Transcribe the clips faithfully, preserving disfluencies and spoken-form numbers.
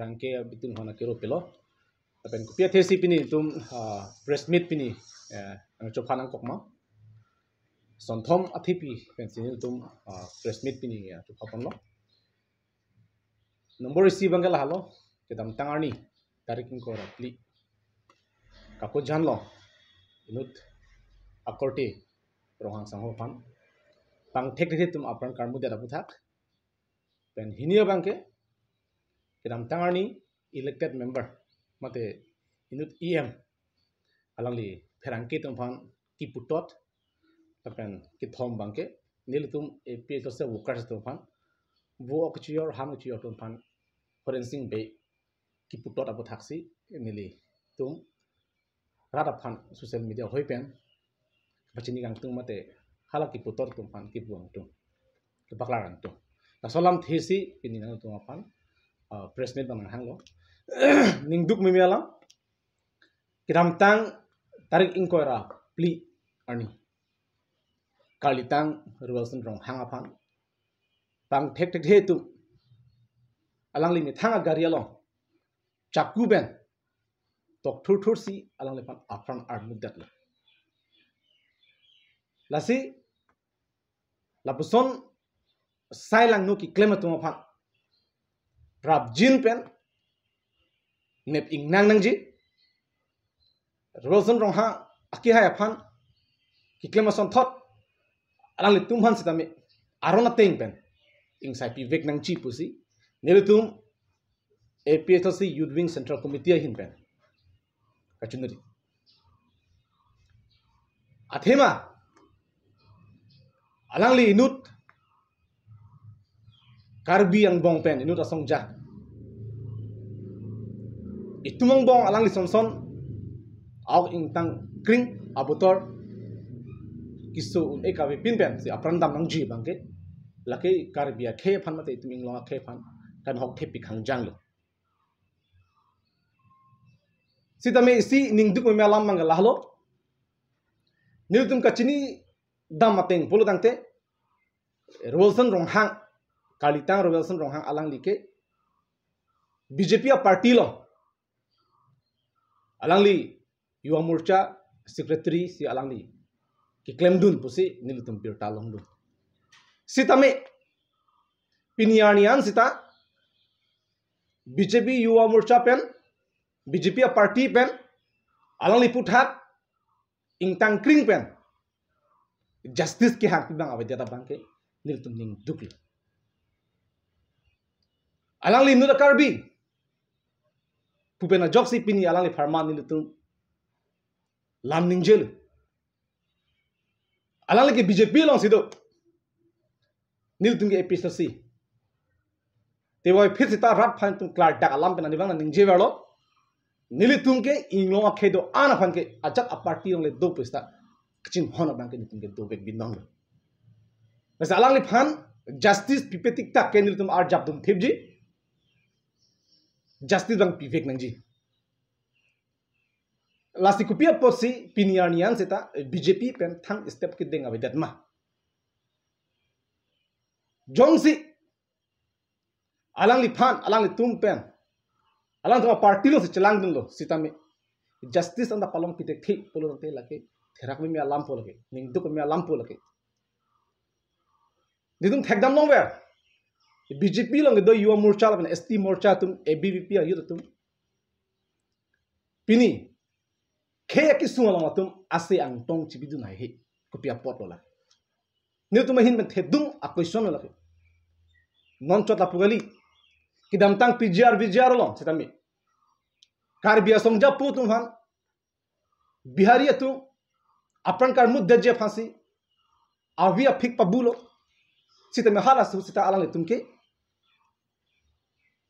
Pherangke abitung hona kiro pelo. Lapen kopi athe si pini itum, ah, press meet pini, eh, nangchophan nangkok ma. Sonthom athe pi pensi nelitum, ah, press meet pini, ah, chophan lo. Nombor isi abangke lahelo, kedamtang arni, tarik ingkoi ra phli. Kakojan lo, inut akorte Ronghang sangho aphan pangthekthedetji atum apran karmu det aputhak. Pen hini abangke, kedamtang arni elected member, mate inut E M, alangli pherangke atum aphan kiputot, lapen kethom abangke, nelitum A P H L C workers atum aphan, vo ok chiyor, han ok chiyor atum aphan, Horensing Bey kiputot aputhak si, nelitum rat aphan social media ahoi pen, pachini kangtung mate, hala kiputot atum aphan kipu kangtung, kepaklar kangtung. Laso alamthe si pini nangtum aphan, ah, press meet abang nanghanglo. Ningduk meme alam, kedamtang tarik ingkoi ra phli arni, karlitang Ruwelson Ronghang aphan pangthekthekthe atum, alangli methang agari along chaku pen tokthurthur si alangliphan apran armudetlo. Lasi lapuson sai langno keklem atum aphan prapjin pen nep ingnang nangji. Ruwelson Ronghang akehai aphan keklem asonthot alanglitum aphan sitame aron ateng pen ingsai pivek nangji pusi nelitum A P H L C Youth Wing Central Committee ahin pen kachiniri. Athema alangli inut Karbi angbong pen inut asong ajat, itum angbong alangli sonson aok ingtang kring abotor keso un-e kave pin pensi apran dam nangji abangke, lake Karbi akhei aphan mate itum inglong akhei aphan kanghok thepi khangjang lo. Sitame isi ningduk meme alam abangke lahelo. Nelitum kachini dam ateng pulo tangte, Ruwelson Ronghang, karlitang Ruwelson Ronghang alangli ke B J P aparty along, alangli Yuva Morcha secretary si alangli keklemdun pusi nelitum birta longdun. Sitame pini arni an sita B J P Yuva Morcha pen, B J P aparty pen, alangli aputhak ingtang kring pen justice kehang pi abang avedet abangke nelitum ningduklo. Alangli inut a-Karbi pu pen ajoksi pini alangli apharman nelitum lam ningjelo. Alangli ke B J P alongsi do, nelitum ke A P H L C. Tevoiphit sita rat aphan itum klardak alam pen arnivang nangji verlo. Nelitum ke inglong akhei do-an aphan ke ajat aparty along le do pu sita kachinghon abangke nelitum ke dovek binong lo. Lasi alangliphan justice pipe tik tak ke nelitum arjap dum thipji, justice abang pivek nangji. Lasi kopi apotsi pini arni an sita B J P pen thang step kedeng avedet ma? Jongsi alangliphan, alanglitum pen, alangtum aparty alongsi chelangdunlo sitame justice anta palong pithekthe pulo tangte lake therak meme alampo lake, ningduk meme alampo lake. Nelitum thekdam longver. B J P along kedo Yuva Morcha lapen S T Morcha atum, A B V P a-youth atum, pini khei akesung along atum ase angtong chibidun haihe. Kopi apotlo la? Nelitum ahin pen thedung a-question lo lake. Non chot lapu kali. Kedamtang P G R V G R along sitame Karbi asong ajat pu atum aphan Bihari atum apran karmudetji aphansi avi aphik pabulo. Sitame halaso sita alanglitum ke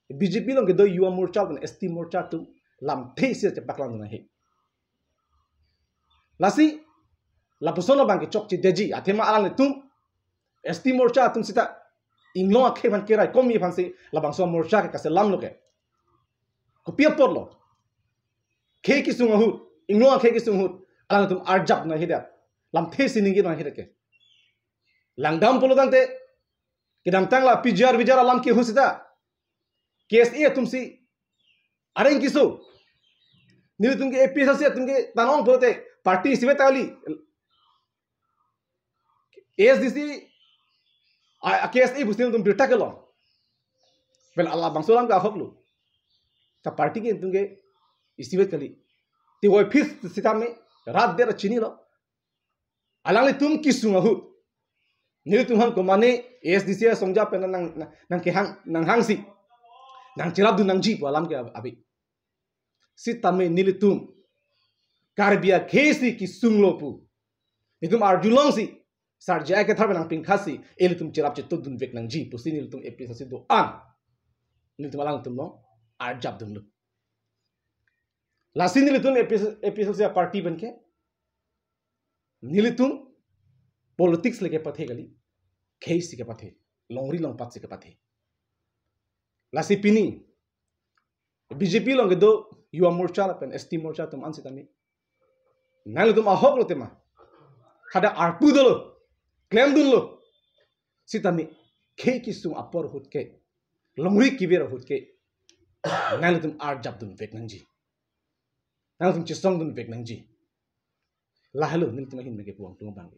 B J P along kedo Yuva Morcha lapen S T Morcha atum lamthe isi chepaklangdun ahe. Lasi lapuson abangke chokchedetji, athema alanglitum S T Morcha atum sita inglong akhei aphan keraikomji aphansi labangso morcha ke kaselamlo ke. Kopi apotlo? Khei kesung ahut, inglong akhei kesung ahut alangtum arjapdun ahedet, lamthe isi ningjidun ahedet ke. Langdam pulo tangte, kedamtang la P G R V G R alam ke ahut sita K S A atumsi Areng kiso. Nelitum ke A P H L C atum ke tanong pulote party isivet kali. A S D C, a, a K S A pusi nelitum birta kelong. Pen labangso alam ke ahok lo. Ta party ke nelitum ke isivet kali. Te voi phis sitame rat der chinilo. Alanglitum kesung ahut, nelitum aphan komane A S D C asongja pen nang, nang, nangkehang, nanghangsi, nangcherapdun nangji pu alam ke ave. Sitame nelitum Karbi akhei si kesung lo pu nelitum arjulongsi, Sar J I Kathar pen nangpingkhatsi, ilitum cherap chetongdunvek nangji pusi nelitum A P H L C do-an, nelitum alangtum along arjapdunlo. Lasi nelitum A P H L C, A P H L C aparty pen ke, nelitum politics le kepathe kali, khei si kepathe, longri longpat si kepathe. Lasi pini B J P along kedo Yuva Morcha lapen S T Morcha atum an sitame, nanglitum ahok lo tema, hadak arpu dolo, klemdunlo. Sitame khei kesung apor ahut ke, longri kever ahut ke, nanglitum arjapdunvek nangji, nanglitum chesongdunvek nangji. Lahelo nelitum ahin meke puang tung bang.